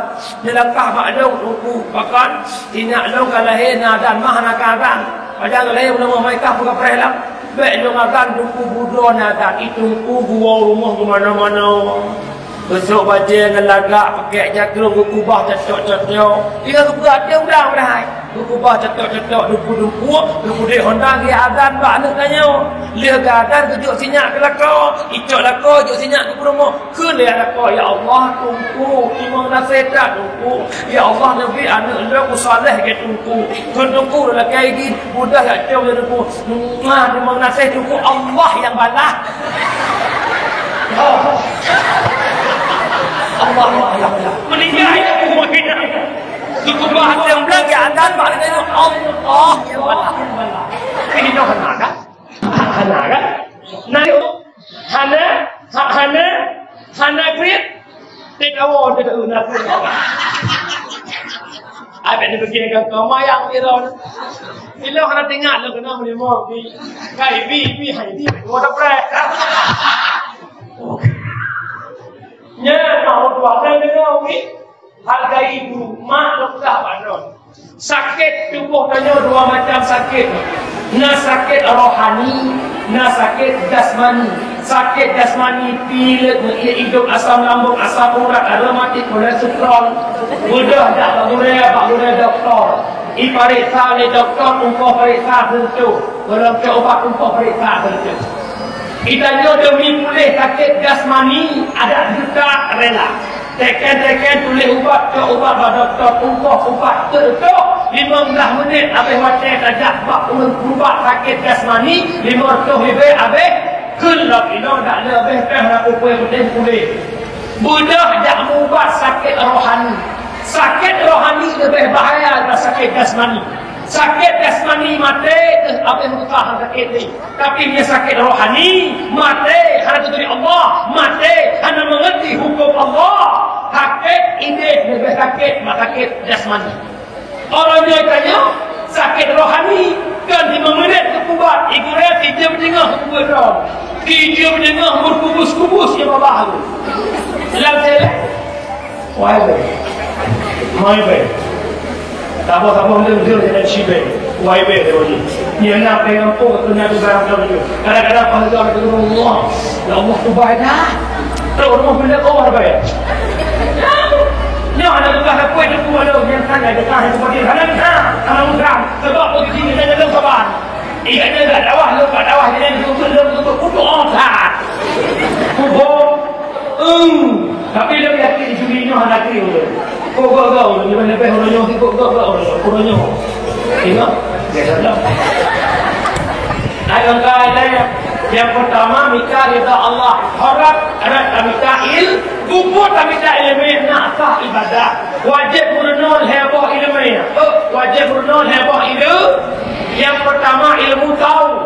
"Neulangkah bak lôn, Teungku." "Pakon?" "Inyak lôn ka lahé na azan, mah hana ka azan. Pajan ka lahé bunoe mah ka peugah preh lam. Bèk lôn azan, Teungku." Beudôh na azan, i teungku geuwoe rumoh keu manoe-manoe. Beusôk bajèe ngon lagak, pakèk jakrong geukubah cocok-cocok. Tinggai geupeugah até udang padahai. Geukubah cocok-cocok, dumpeue-dumpeue, geupeudeh honda geuazan bak aneuk tanyoe. Lheueh geuazan geujok sinyak keu lakoe, icok lakoe jok sinyak keu peurumoh. Kheun lé lakoe, "Ya Allah, Teungku, teurimong gaséh that, Teungku. Ya Allah, neubi aneuk lôn saleh keu Teungku." Kheun Teungku lakèe idin, mudah jak com lé Teungku. Mah, teurimong gaséh Teungku, Allah nyang balah. Oh. Allah, Allah, Allah, Allah. Meuninggai Teungku meuhina. Teungku bah nyang blang keu azan bak lagèe nyoe, Allah nyang balah. Ini nyoe hana kan? Hana kan? Nah, hana, ha-, hana, hana kriet. Tek awon tek na. Abéh ni bagi kan kau mayang ni ron. Ilo hana teuingat lo kena meunyoe bi. Kai bi bi hai bi. Gua dah preh. Nya mau dua dah dengar bi. Hargai ibu, mak dokah bak droe. Sakét tuboh tanyoe dua macam sakét. Na sakét rohani, na sakét jasmani. Sakét jasmani, pilek, meuiék idong, asam lambung, asam urat, rematik, kolesterol. Beudôh jak bak gurèe, bak gurèe dokto. Ipareksa lé dokto, ongkoh pareksa seureutoh. Gohlom cok ubat, ongkoh pareksa seureutoh. Itanyoe demi puléh sakét jasmani, adak juta rela. Teken-teken tuléh ubat, cok ubat bak dokto, ongkoh ubat seureutoh. Limong blah menit abéh watée tajak bak ureuëng peurubat sakét jasmani, limong reutôh ribée abéh. Kheun lom inoe dak le abéh péng rayeuk puléh-puléh. Beudôh jak meuubat sakét rohani. Sakét rohani leubeh bahaya daripada sakét jasmani. Sakét jasmani maté deuh abéh meutuha sakét nyan. Tapi meunyoe sakét rohani, maté hana teutuléh Allah, maté hana meungerti huköm Allah. Sakét idéh leubeh sakét bak sakét jasmani. Uroe nyoe tanyoe sakét rohani, kon limong menit keu ubat, igurée tijeuem teungoh keu droe. Tijeuem teungoh meukubus-kubus nyang babah tu. Lam télé. Wai be. Mai be. Saboh-saboh leuh-leuh jalan sibe. Wai be dia ni. Dia nak pegang pun kena tu barang tu. Kadang-kadang kalau dia Allah, ya Allah tu baik dah. Terus rumah benda kau ada bayar. Nyoe hana tugaih sapeue teungku, walau nyang hana tugaih sapeue, hana tugaih, hana tugaih. Sebab posisi kita dalam sabar. Iya, dia tak dakwah, lu tak dakwah, jadi dia tu, dia tu, tu, tu, oh, tak. Kubur. Hmm. Tapi dia yakin juri nyoe hana kiri. Kok gak-gak, dia lebih orang nyoe, kok gak-gak, orang nyoe. Tengok, dia salah. Hai, langkah lain. Nyang peurtama, mita ridha Allah. Harap, harap tamita il-, buku tamita ileumèe, na sah ibadah. Wajéb meurunoe lhèe boh ileumèe. Oh, wajéb meurunoe lhèe boh ileu-, nyang peurtama, ilmu tau.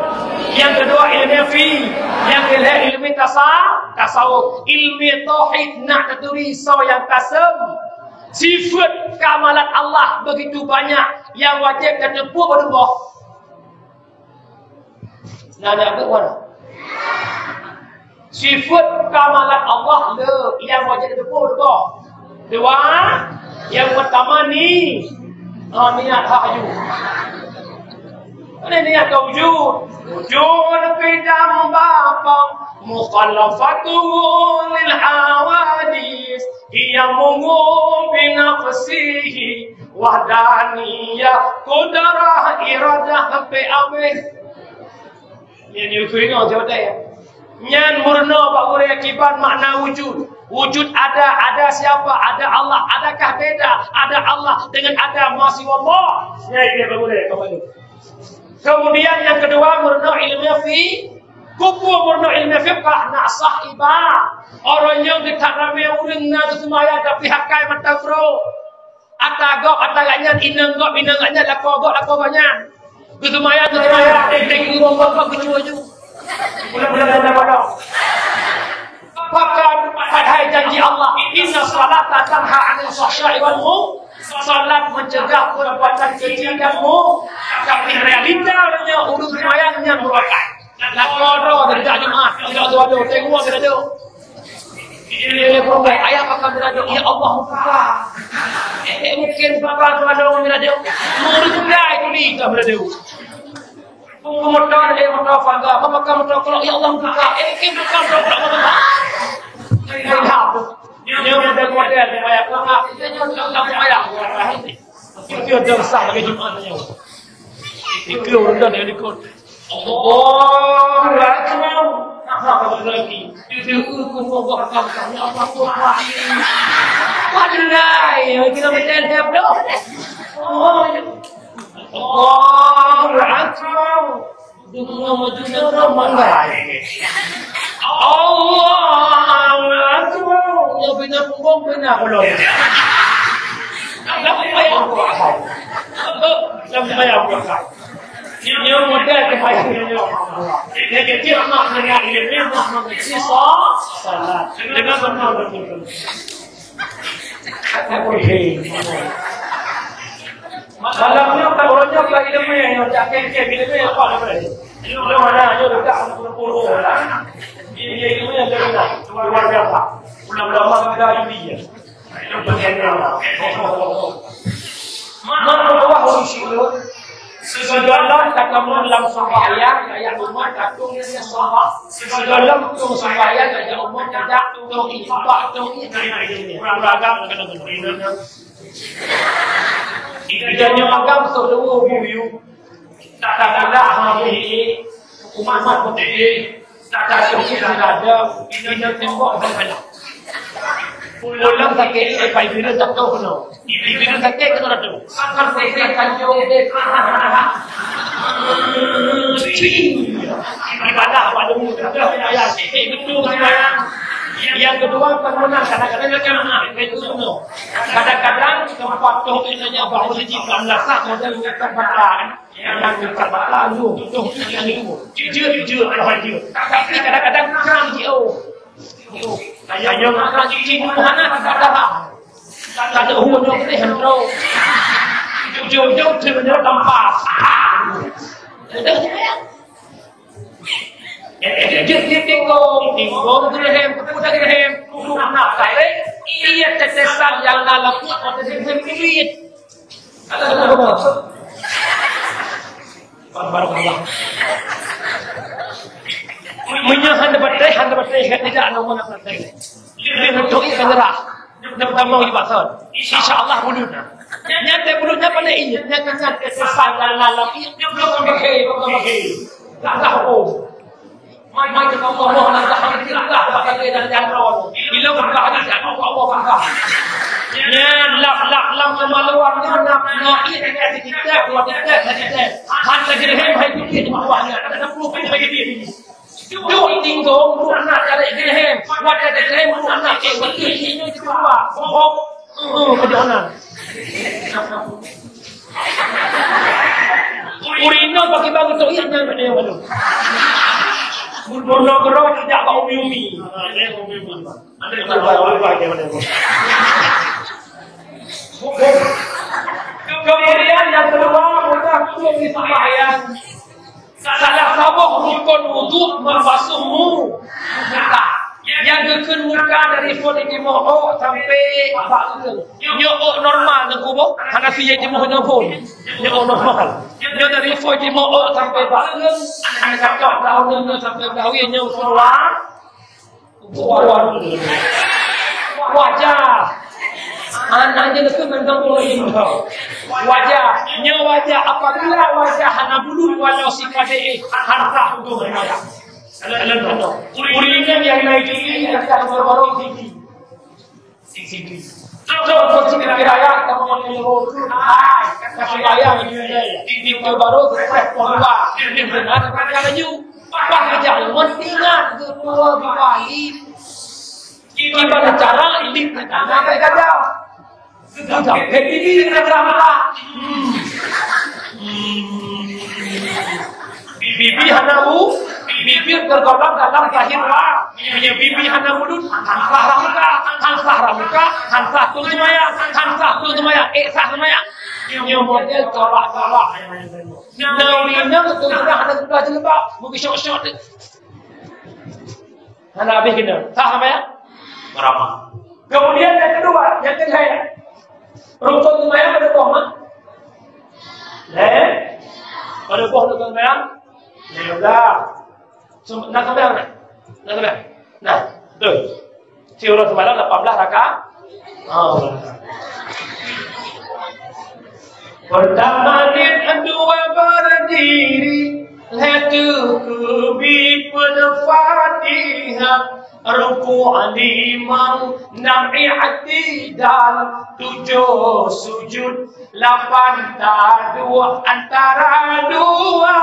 Nyang keudua, ilmu fi. Nyang keulhèe, ilmu tasa-, tasawuf. Ilmu tauhid, nak taturi soe nyang tasem. Sifat keamalan Allah begitu banyak nyang wajéb tateupeue bak tuboh. Nah, nah, bukan. Sifat keamalan Allah le nyang wajéb teupeue dua. Dua, nyang peurtama ni, ah, niat hak aju. Ini niat ke wujud. Wujud qidam bapa, mukhalafatuhu lil hawadis. Ia munggu binafsihi wahdaniyah, kudrah, iradah sampai habis. Nyan yue keuingat jawaban. Nyan meurunoe bak gurée akibat makna wujud. Wujud ada, ada siapa? Ada Allah. Adakah beda ada Allah dengan ada ma siwa Allah? Nyan dia bak gurée kawan tu. Kemudian yang kedua, meurunoe ilmu fi. Kupu meurunoe ilmu fiqah, nak sah iba. Orang nyang geutak ramé ureuëng na seumayang tapi hakai mata uroe. Ata gob, ata gobnyan, inong gob, inong gobnyan, lakoe gob, lakoe gobnyan. Geuseumayang, geuseumayang, deng-deng, geucue-cue. Bulan-bulan, bulan-bulan. Bahkan padahai janji Allah, "Inna salata tanha 'anil fahsya'i wal munkar." Salat mencegah perbuatan keji dan munkar. Tapi realita ureuëng seumayang nyan meurokok. Lakoe droe dari Jumat, tidak ada, tengok tidak ada. Ini pun baik, ayah akan berada, "Ya Allah, buka." Eh, mungkin buka tu ada orang berada. Murid muda itu ni tak berada. Punggung motor, dia motor Fangga, apa makan motor kelok, "Ya Allah, buka." Eh, mungkin buka motor kelok, buka. Ini apa? Dia udah kuat dia, dia bayar kelak. Dia jual kelak, dia bayar. Itu dia sah lagi Jumat ni. Itu orang dah dia ikut. Allahu Akbar. Nah, apa lagi? Dia, dia, uh, kumur, wah, wah, wah, ya Allah, wah, wah. Wah, jelai. Kita macam dia, bro. Oh, ya. Allahu Akbar. Dia kena maju dan ramai. Allahu Akbar. Ya, bina punggung, bina kolom. Dah payah. Dah payah. Nyoe model keuhai nyoe. Nyang keutik mak hana ileumèe, mak mengaji sa-, salat. Dengan benar betul. Malam nyoe ka uroe nyoe ka ileumèe nyoe, jak kèm-kèm ileumèe apa nama dia? Nyoe mana nyoe dekat puluh-puluh lah. Ini ileumèe yang luar biasa. Ulama-ulama muda India. Maka Allah ureueng syedara, sigohlom tatamong lam sembahyang, kaya umat tatung lam sembahyang. Sigohlom tueng sembahyang, kaya umat tajak tueng ié, bak tueng ié. Ureueng agam kena beuna. Ija nyoe agam sôk luweue buyue. Tata-tata hana bui, umat-umat putih. Tata seucit lada, ija tembok dan kalah. Pulang sakit, eh, pai bira jatuh kena. Bira sakit kena jatuh. Sakit, sakit, sakit, sakit. Ibadah pada muka, ayah, eh, betul, ayah. Yang kedua, bangunan, kadang-kadang, kadang-kadang, itu semua. Kadang-kadang tempat tong itu saja bahawa sejak enam belas model minta batal. Yang minta batal tu, tu, tu, tu. Jujur, jujur, Allah jujur. Tapi kadang-kadang kurang jauh. Ayo makan cicing mana tak ada. Tak ada hujung ni hendak. Jujur, jujur, jujur, tampak. Dia tingkong, tingkong Graham, kepada Graham, kudu anak kali, iya tetesan yang dalam pun ada Graham duit. Ada apa? Barakallah. Meunyoe hana beuteh, hana beuteh, kan tidak ada orang beuteh. Dia beuteh kan nyerah. Dia pertama di pasar. Insya Allah bulut. Nyata bulutnya pandai ingat, nyata nyata sesal dalam lalam. Dia belum pakai, belum pakai. Dah dah, oh. Mai, mai, kita Allah, Allah, Allah, Allah, Allah, Allah, Allah, Allah, Allah. Bila berkah, Allah, Allah, Allah. Nyan, lap, lap, lam kemaluan, nyan, nak, nak, iya, tiga, tiga, dua, tiga, tiga, tiga. Han lagi hem, hai, tiga, tiga, tiga. Ada sepuluh pun lagi dia ini. Duk tingkong, duk nak cari hem. Buat kata hem, duk nak cek betul, ini, ini, itu, apa? Bohong. Oh, perjalanan. Ureueng inong pakai baju tu, iya, jangan pada yang baru. Bono keroh tidak bau umi-umi. Kemudian yang kedua, mudah untuk disembahyang. Salah saboh rukun wudhu membasuh mu-, muka. Nyang geukheun muka dari phon jitimoh ôk sampai bak ureueng. Nyoe ôk normal nyoe kuboh, hana sijak jitimoh nyoe phon. Nyoe ôk normal. Nyoe dari phon jitimoh ôk sampai bak ureueng, hana cocok bak ureueng nyoe sampai bak ureueng nyoe keluar. Wajah. Anak je dekat dengan orang lain. Wajah. Nyoe wajah. Apabila wajah hana bulu walau sipadé, harta untuk bermata. Ureueng nyang naik tinggi, akan baru-baru tinggi. Tinggi. Terus, terus, tinggi raya, kamu mau nyuruh tu, hai, kasih raya, tinggi baru, terus, terus, Bah, jangan ingat ketua bupati. Gimana cara ini pertama kali gagal? Gagal. Jadi ini kena berapa? Hmm. Hmm. Bibi hana bu, bibi tergolong dalam zahir wa. Punya bibi hana mulut, hansah ramuka, hansah ramuka, hansah tu semayang, hansah tu semayang, eh sah semayang. Punya model tolak-tolak. Nah, ureueng inong beutôi sudah ada sebelah jilbab, mungkin syok-syok tu. Hana habéh kena. Sah semayang? Beramah. Kemudian yang kedua, yang ketiga, rukun semayang pada boh, mak? Eh? Pada boh rukun semayang? Lima belas. Sem-, nak semayang, nak? Nak semayang? Nah, betul. Siuroe seumalam lapan belas rakaat. Oh. Pertama dia dua berdiri, lhèe teukeubi peufatihah, ruku' limong, nam i'tidal, tujoh sujud, lapan taduek antara dua,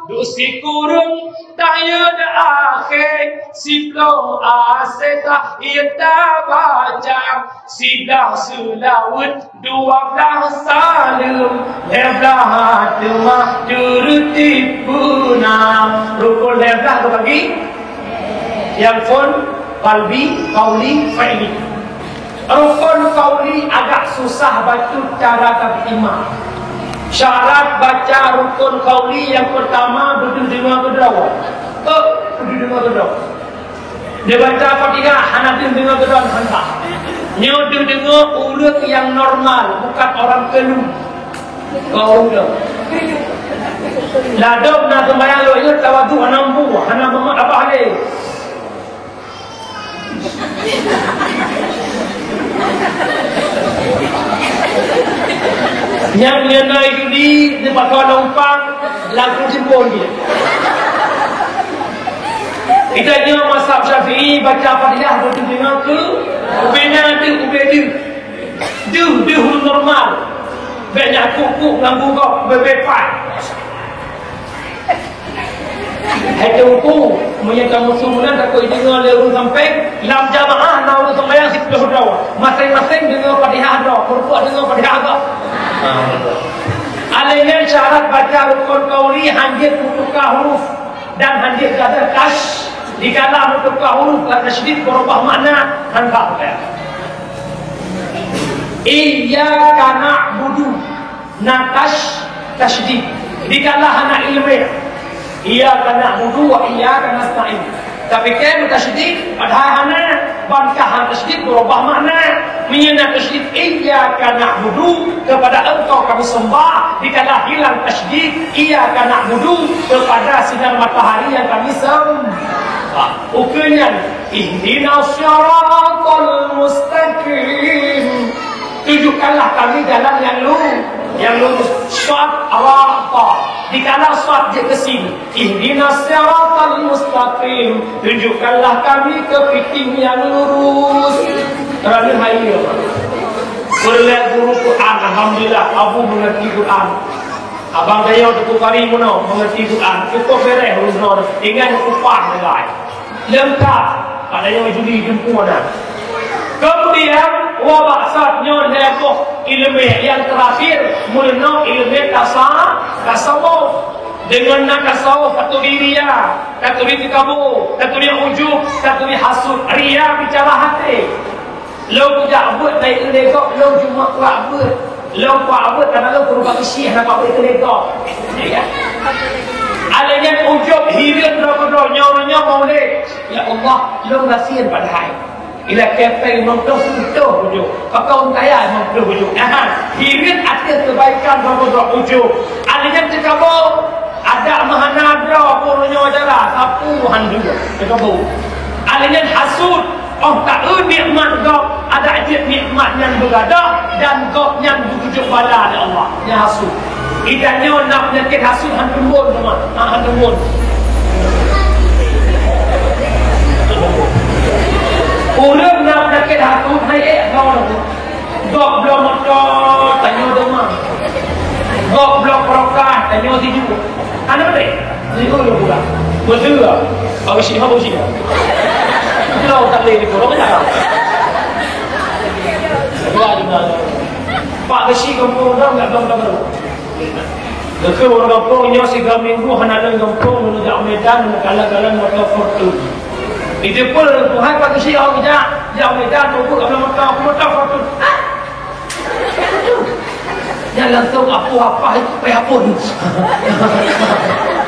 duek sikureueng Tahiyat akhé, siploh asé tahiyat tabaca, siblah seulaweuet, dua blah saleuem, lhèe blah teumah teureutib beuna. Rukun lhèe blah teubagi, nyang phôn, qalbi, qauli, fi'li. Rukun qauli agak susah bacut cara tatimang. Syarat baca rukun qauli nyang peurtama beudeuh deungoe keudroe. Eh, beudeuh deungoe keudroe. Neubaca Fatihah hana deuh deungoe keudroe hana. Nyoe deuh deungoe ureueng nyang normal, bukan orang keulu. Kau udah. Ladôm na seumayang lôn nyoe tawadhu hana mampu, hana mampu apa lé. Nyang nyan na Yudi, di pakon lompat, lagu jempol dia. Kita nyoe mazhab Syafi'i, baca Fatihah beutôi deungoe keu ubena deuh, ubé deuh. Deuh, deuh normal. Bèk nyan kuk-kuk ngon gugok, beubeupah. Hai Teungku, meunyoe kamoe seumeunang takot deungoe lé ureueng sampéng, lam jamaah na ureueng seumayang siplôh droe, maséng-maséng deungoe Fatihah droe, peurumpok deungoe Fatihah agam. Alèh nyan syarat baca rukun qauli hanjeuet meutuka huruf dan hanjeuet gadoh tash-, dikala meutuka huruf ka tasydid beurubah makna, han ka peucaya. Iyyaka na'budu. Na tash-, tasydid. Dikala hana ileumèe. Iyyaka na'budu wa iyyaka nasta'in. Tapi kan tasydid, padahai hana, ban ka han tasydid beurubah makna. Meunyoe na tasydid, iyyaka na'budu, kepada Engkau kami sembah, dikala hilang tasydid, iyyaka na'budu, kepada sinar matahari nyang kami sembah. Ukeue nyan, ihdinas siratal mustaqim. Tunjukkanlah kami jalan yang lu-, yang lurus. Shad, ra, ta. Dikala shad jeuet keu sin. Ihdinas siratal mustaqim. Tunjukkanlah kami kepiting yang lurus. Kerana hai ya. Peureulèe guru Quran, alhamdulillah, Abu mengerti Quran. Abang Dayo Teungku Kari meunoe mengerti Quran. Cukup beres ureueng droe. Ingat upah nilai. Leungkap. Pada nyoe juli jumpa na. Kemudian, wa ba'sat nyoe lhèe boh ileumèe nyang terakhir, meurunoe ileumèe tasa-, tasawuf. Deungon na tasawuf taturi ria, taturi teukabô, taturi ujub, taturi hasut. Ria bicara hati. Lôn kujak beuet baik lé gob, lôn cuma kuak beuet. Lôn kuak beuet karena lôn peuruba beusi hana kuak beuet keu lé gob. Ya. Alèh nyan ujub hireuen droe keudroe nyoe, nyoe maulid. Ya Allah, lôn gasien padahai. Ila kepeng limong ploh seutoh ujub. Pakon kaya limong ploh ujub. Aha, hireuen ateueh kebaikan droe keudroe ujub. Alèh nyan teukabô, adak meuhana droe pun nyoe dara, sapu han dua. Teukabô. Alèh nyan hasut. Óh ka eu nikmat gob, adak jeuet nikmat nyan beugadôh dan gob nyan geutujoh bala lé Allah. Nyan hasut. Geutanyoe na peunyakét hasut han teumbon teuma. Ha, han teumbon. Ureueng na peunyakét hasut hai ék gob. Gob bloe moto tanyoe teuma. Gob bloe prokah tanyoe tiju. Hana beutôi? Tiju lôn buka. Beutôi lah. Pak Geuchik, Pak Geuchik. Itulah utak lé di pondok, kan? Dua juga. Pak Geuchik gampông dah, enggak gampông baru. Geukheun ureueng gampông nyoe sigoe minggu hana lôn gampông, lôn jak Medan, lôn kalon-kalon moto Fortuner. Itu pun, Tuhan, Pak Geuchik awak jak, jak Medan, bubuk, kalon moto, moto Fortuner. Ah! Nyan langsung apoh apah payah pun.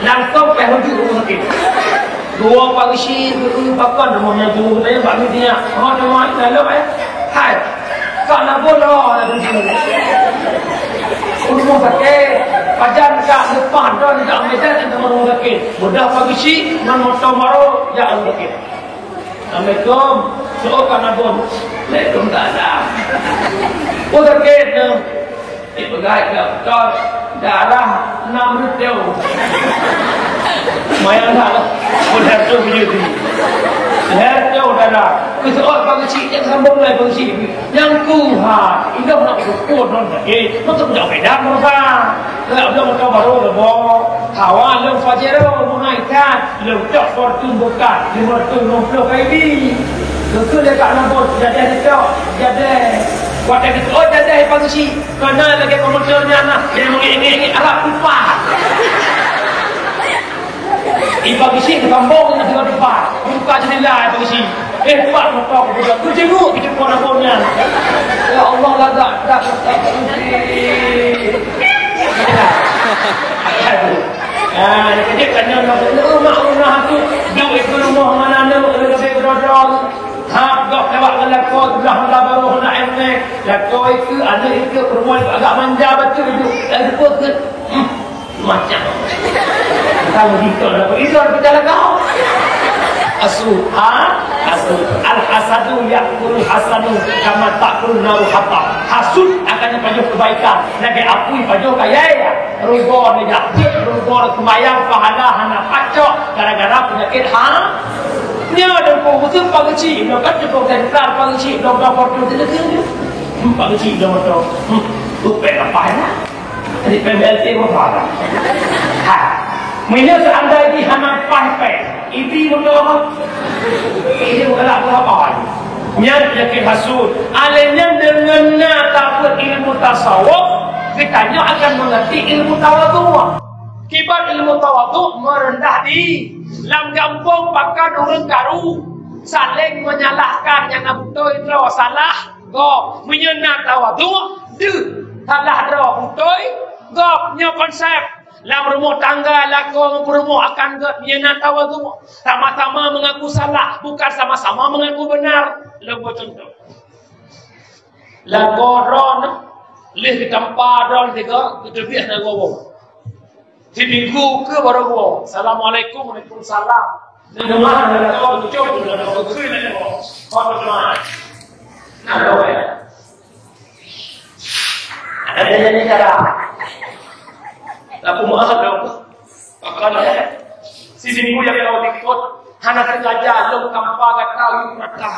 Langsung payah rujuk rumah sakit. Dua pagi si, pakon rumah nyan tu, tanya Pak Midi nyan. Oh, nama lalu eh. Hai. Kak Nabon dah ada tu. Rumah sakit. Pajan kak lepas dah dekat Medan, dekat rumah sakit. Mudah pagi si, man motor baru, jak rumah sakit. Assalamualaikum. Soe ka nabon? Waalaikumsalam. Oh, sakét nyoe. Ipeugah keu dokto, darah enam reutôh. Lumayan lah. Oh, reutôh bujur tu. Reutôh darah. Keu soe Pak Geuchik, nyang sambông lai Pak Geuchik. Nyang kuha, inong nak beupôn non lagèe, meukeue jak Medan meusa. Lheuh lôn ka barô leumo, hawa lôn Pajero meuhai that, lôn cok Fortuner bukan, lima ratus lima puluh K I B. Lôn keu lé Kak Nabon, jadèh leucok, jadèh. Watèe geuteuôt jadèh Pak Geuchik, kana lagèe komputer nyan nah, nyang meungék-ngék Arab kupah. Iba bisi geusambông ngon dua dipat. Buka jendela iba bisi. Eh, kuat moto kubuka. Kujenguk keu jempol abon nyan. Ya Allah, lagak dak moto kubuka. Ah, kejep kan nyan, mak, mak, mak aku. Duek keu rumoh mana nyoe, leubeh keudroe-droe. Ha, gok lewat ngon lakoe, blah honda baru, honda M X. Lakoe keu, aneuk keu, peurempuan agak manja bacut. Eh, depan keu. Hmm. Macam. Tahu dikau lah, itu harus kita lekau. Asu, ha? Asu. Al-hasadu ya'kulul hasanu kama ta'kul naru hatab. Hasut akan Pajoh kebaikan, lagèe apui pajoh kayèe. Rugoe neujak jeuet, rugoe seumayang, pahala hana pacok gara-gara peunyakét ha. Nyoe deungon khusus pageuchik, nyoe kan cukôp sentral pageuchik, nyoe ka foto teuleukeu nyoe. Hmm, pageuchik nyoe moto. Hmm, tupèk leupah nyan. Jadi P B L T meupahala. Ha. Meunyoe seandai jih hana paih-paih, Ibi meudoa. Ibi meugalak meuapa? Nyan peunyakét hasut. Alèh nyan deungon na tapeuet ilmu tasawuf, geutanyoe akan meungerti ilmu tawadhu'. Kiban ilmu tawadhu' meureundah di. Lam gampông pakon ureueng karu, saléng meunyalahkan, nyang na beutôi droe, salah gob. Meunyoe na tawadhu', deuh, salah droe, beutôi gob. Nyoe konsep. Lam rumoh tangga, lakoe ngon peurumoh akan gèt, nyan na tawadhu'. Sama-sama mengaku salah, bukan sama-sama mengaku benar. Lôn bri contoh. Lakoe droeneuh lheuh geutampa droeneuh tiga, geuteubiet na geuwoe. Siminggu keu baru geuwoe. Assalamualaikum, waalaikumsalam. Deungon lakoe geucok, lakoe geukheun lagèe nyoe. Hot teuma. Nah, lakoe. Ada jadi cara. Tapi mahal dong. Makanya, si minggu nyang kau ikut, hana sengaja lôn tampa gata yue rata.